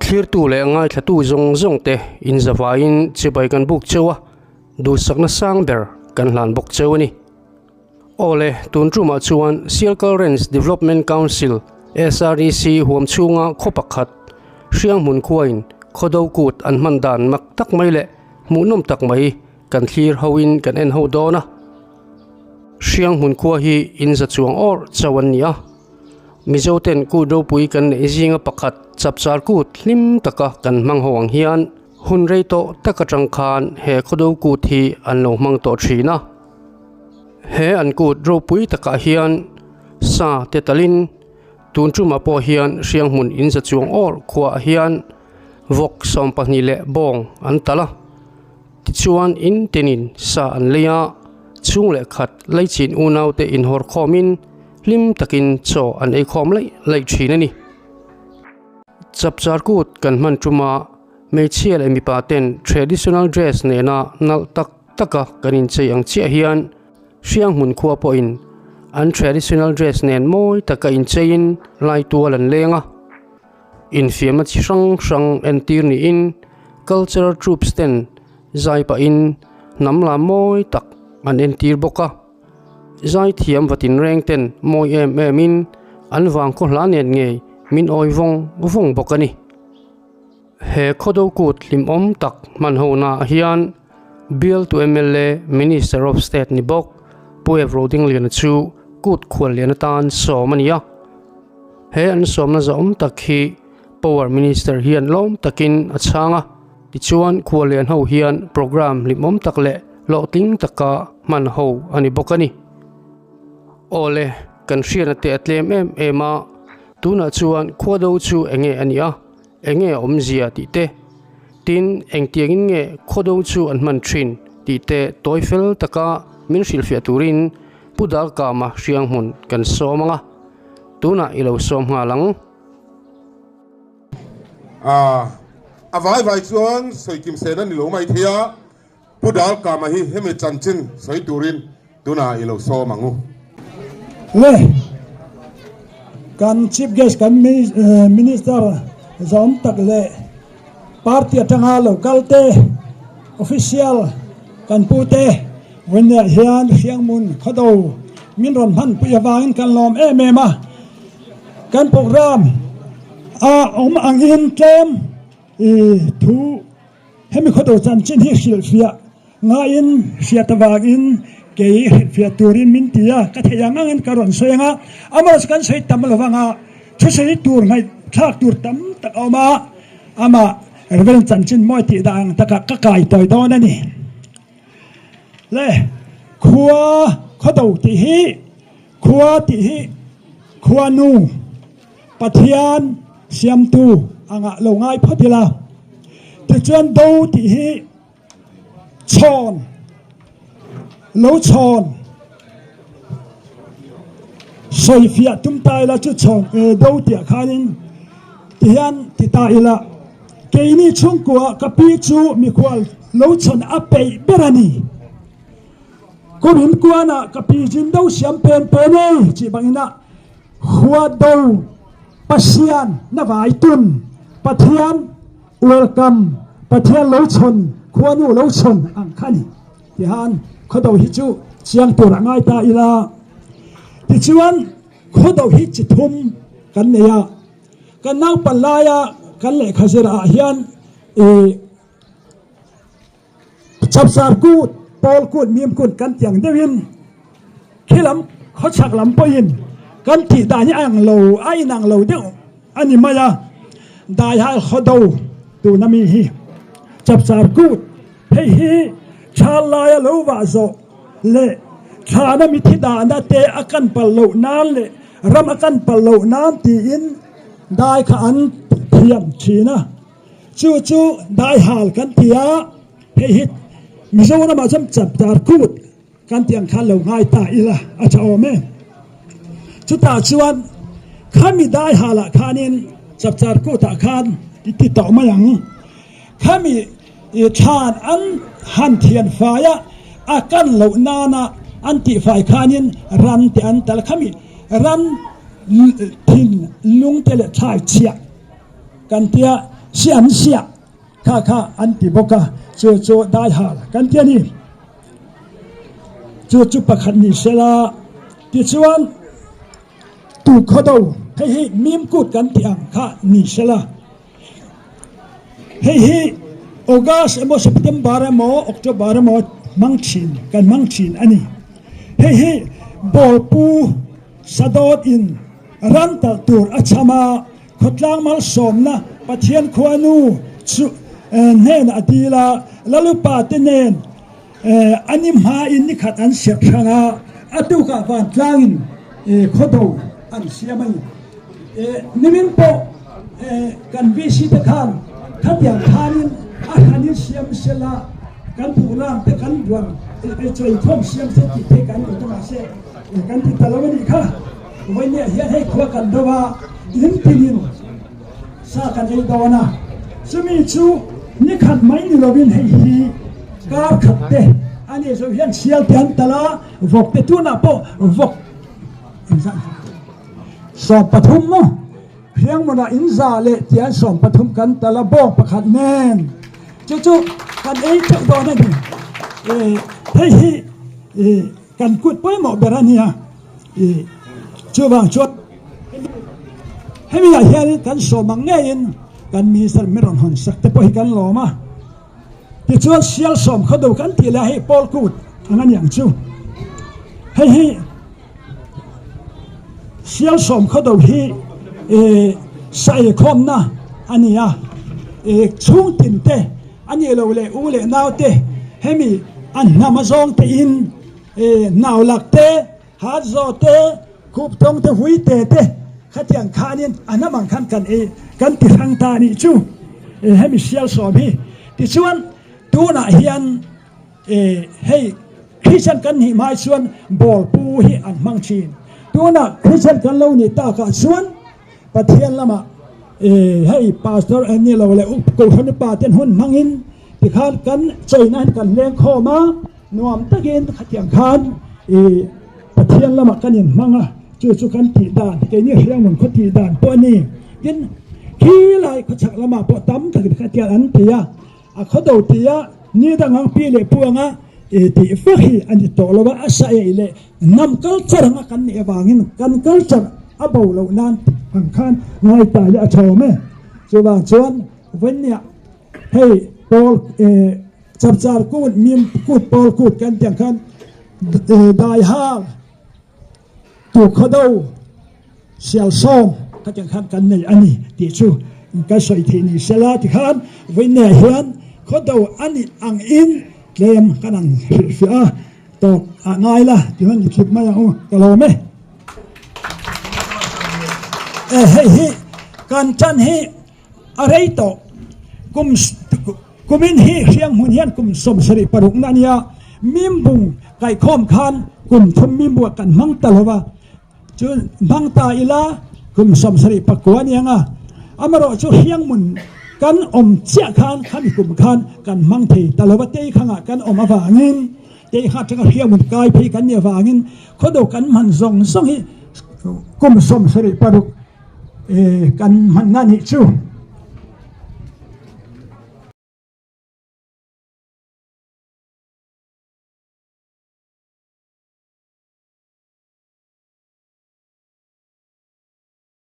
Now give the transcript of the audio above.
Thlirtu leh ngaithlatu zawng zawng te inzavaiin chibai kan buk cheu a, duhsakna sang ber kan hlan bawk cheu a ni. Awle, tun tumah chuan Sialkal Ranch Development Council, SRDC, huam chhunga khaw pakhat, Hrianghmun khuain Khawdo kut an hman dan mak tak mai leh hmuhnawm tak mai kan thlir hoin kan en ho dawn a. Hrianghmun khua hi in za chuang awrh chauh an ni a. Mizo ten kut ropui kan neih zinga pakhat chapchar kut hlim taka kan hmang ho ang hian hun rei tawh tak atang khan he Khawdo kut hi an lo hmang tawh thin a. He an kut ropui takah hian sa te talin tun tumah pawh hian Hrianghmun in za chuang awrh khuaah hian vawk 22 leh bawng an tal a. Tichuan in tinin sa an lei a, chhung leh khat leichin unaute inhawr khawmin hlim takin chaw an ei khawm laih laih thin a ni. Chapchar kut kan hman tuma hmeichhia leh mipa ten traditional dress nena nalh tak taka kan inchei ang chiah hian Hrianghmun khua pawhin an traditional dress nen mawi taka incheiin lai tual an leng a. Infiamna chi hrang hrang entir niin cultural troops ten zai pahin hnam lam mawi tak an entir bawk a. Zaithiam vatin reng ten mawi em emin an vangkhaw hla nen ngei min awi vawng vawng bawk a ni. He khawdo kut hlimawm tak hman honaah hian Bial to mla Minister of State ni bawk Pu Ev Rodingliana chu kut khuallian atan sawm a ni a. He an sawmna zahawm tak hi Power Minister hian lawm takin a chhang a. Tichuan khuallian ho hian programme hlimawm tak leh hlawhtling taka hman ho a ni bawk a ni. Awle, kan hriatna te a tlem em em a, tunah chuan khuado chu enge a nih a? Enge a awmzia tih te, tin engtiangin nge khawdo chu an hman thin tih te tawi fel taka min hrilhfiah turin Pu Dalkama Hrianghmun kan sawm ang a, tunah i lo sawm nghal ang. A a vai vai chuan sawikim sena ni lo mai thei a, Pu Dalkama hi hemi chanchin sawi turin tunah i lo sawm ang u. Le, kan Chief Guest kan Minister zawm tak leh party atanga lo kal te, official kan pu te vawiinah hian Hriangmun Khawdo min rawn hmanpui avangin kan lawm em em a. Kan program a awm angin tlem i thu Hemi khawdo chanchin hi hrilhfiah ngaiin hriat avangin kei hrilhfiah turin min ti a, ka theih ang angin ka rawn sawi ang a, amaherawhchu kan sawi tam lo vang a, thusawi tur ngaihthlak tur tam tak a awm a, amah Reverend chanchin mawi tih dah ang takah ka kai tawi dawn a ni. Le khua khawdo tih hi khua tih hi khuanu Pathian siamtu angah lo ngai phawt ila. Tichuan do tih hi chhawn, lo chhawn, sawifiah tum ta ila chu chhawn do tih ah khanin tihian ti ta ila, keini chhungkua ka pi chu mikhual lo chhawn a peih ber a ni. Kumin kuanah ka pi zin do siam pen pen e tih bangin a. Huado Pasian na vai tun Pathian welcome Pathian lo chhawn khuanu lo chhawn ang kha ni tihan khawdo hi chu chiang tur a ngai ta ila tichuan khawdo hi chi thum kan nei a kan naupan laia kan lehkha zir ah hian ih Chapchar kut, pawl kut, mim kut kan ti ang deuhin khi lam khawchhak lam pawhin kan tih dan hi a ang lo, a inang lo deuh a ni mai a. Daihal khawdo tuna mi hi Chapchar kut hei hi thal laia lo vah zawh leh thlana mithi dahna te a kan pal loh nan leh ram a kan pal loh nan tiin dai kha an thiam thin a. Chu chu daihal kan ti a, hei hi Mizoramah chuan chapter kut kan tih ang khan lo ngai ta ila a tha awm e. Chutah chuan khami daihalah khanin chapter kutah khan i ti tawh mai ang. Khami thlan an han thian fai a, a kan loh nana an tihfai khanin ran te an tal khami ran thin lung te leh thlai chhiah. Kan tia. Si an siah kha kha an ti bawk a, chu chu daihal kan ti a ni. Chu chu pakhat ni sela tichuan tu khaw do hei hi mim kut kan tih ang kha ni sela. Hei hi August emaw September emaw October emaw hmang thin kan hmang thin a ni. Hei hi bawlpu sadawt in ram talh tur a cham a, Khawtlang malsawmna Pathian khuanu chu hnenah a dil a, Lalupa te nen an i hmain nikhat an serh hrang a, a tukah vantlangin khawdo an siam a ni. Nimin pawh kan VC te khan khatiang khanin a hranin siam sela kan duhlam te kan duan chawinkhawm siam se tih te kan duh ta mahse kan ti ta lo a nih kha. Vawinia hian hei khua kan do a, in tinin sa kan ei dawn a, chumi chu ni khat mai ni lovin hei hi kar khat te a ni zo hian sial te an tal a, vawk te tunah pawh vawk engzah 13 maw Hriangmunah in za leh tian 13 kan tal a, bawng pakhat nen chu chu kan ei teuh dawn a ni. Hei hi kan kut pawimawh ber a nia. I chuvang chuan hemi ah hian kan sawm ang ngeiin kan minister min rawn hawn sak te pawh hi kan lawm a. Tichuan sial sawm khaw do kan tih leh a hei pawl kut ang a ni ang chu. Hei hi sial sawm khaw do hi i sa eikhawmna a ni a. I chhung tin te a nih loh leh u leh nau te hemi a hnam a zawng te in I nau lak te, hat zaw te, khup tawng te, hui te te khatiang khanin a hnam ang khan kan ei kan ti hrang ta a nih chu. I hemi sial sawm hi. Tichuan tunah hian i hei Christian kan nih hmai chuan ball pu hi an hmang thin. Tunah Christian kan lo nih takah chuan Pathian lamah i hei Pastor an ni lo leh Kohhran upa ten hun hmangin tikhan kan chawina hi kan leng khawm a. Nuam takin khatiang khan i Pathian lamah kan inhmang a, chu chu kan tih dan, keini Hriangmun khaw tih dan pawh a ni. Tin, khi lai khawchhak lamah pawh tam takin khatiang an ti a, a khaw do ti a, ni dang ang pi leh pu anga i tih vek hi a ni tawh lo a, a sa ei leh hnam culture anga kan nih avangin kan culture a bo loh nan ang khan ngaitai leh a chhawm e. Chuvang chuan vawinia hei pawl Chapchar kut, mim kut, pawl kut kan tih ang khan daihal, tukhaw do, sial sawm ka tih ang khan kan nei a ni tih chu ka sawi theih ni sela tikhan vawiinah hian khaw do a nih ang in tlem kan ang hrilhfiah a tawk ah ngai la tih hun i thlip mai ang u ka lawm e. Hei hi kan chan hi A rei tawh. Kum kumin hi Hrianghmun hian kum 76 na a nia. Mimbung kaikhawm khan kum thum mimbua kan hmang ta lo va. Chu hmang ta ila kum 79 a ni ang a. Amarawh chu Hrianghmun kan awm chiah khan khami kum khan kan hmang thei ta lo va. Tei khangah kan awm avangin tei kha atanga Hrianghmun kai phei kan nih avangin khawdo kan hman zawng zawng hi kum 76 kan hmanna nih chu.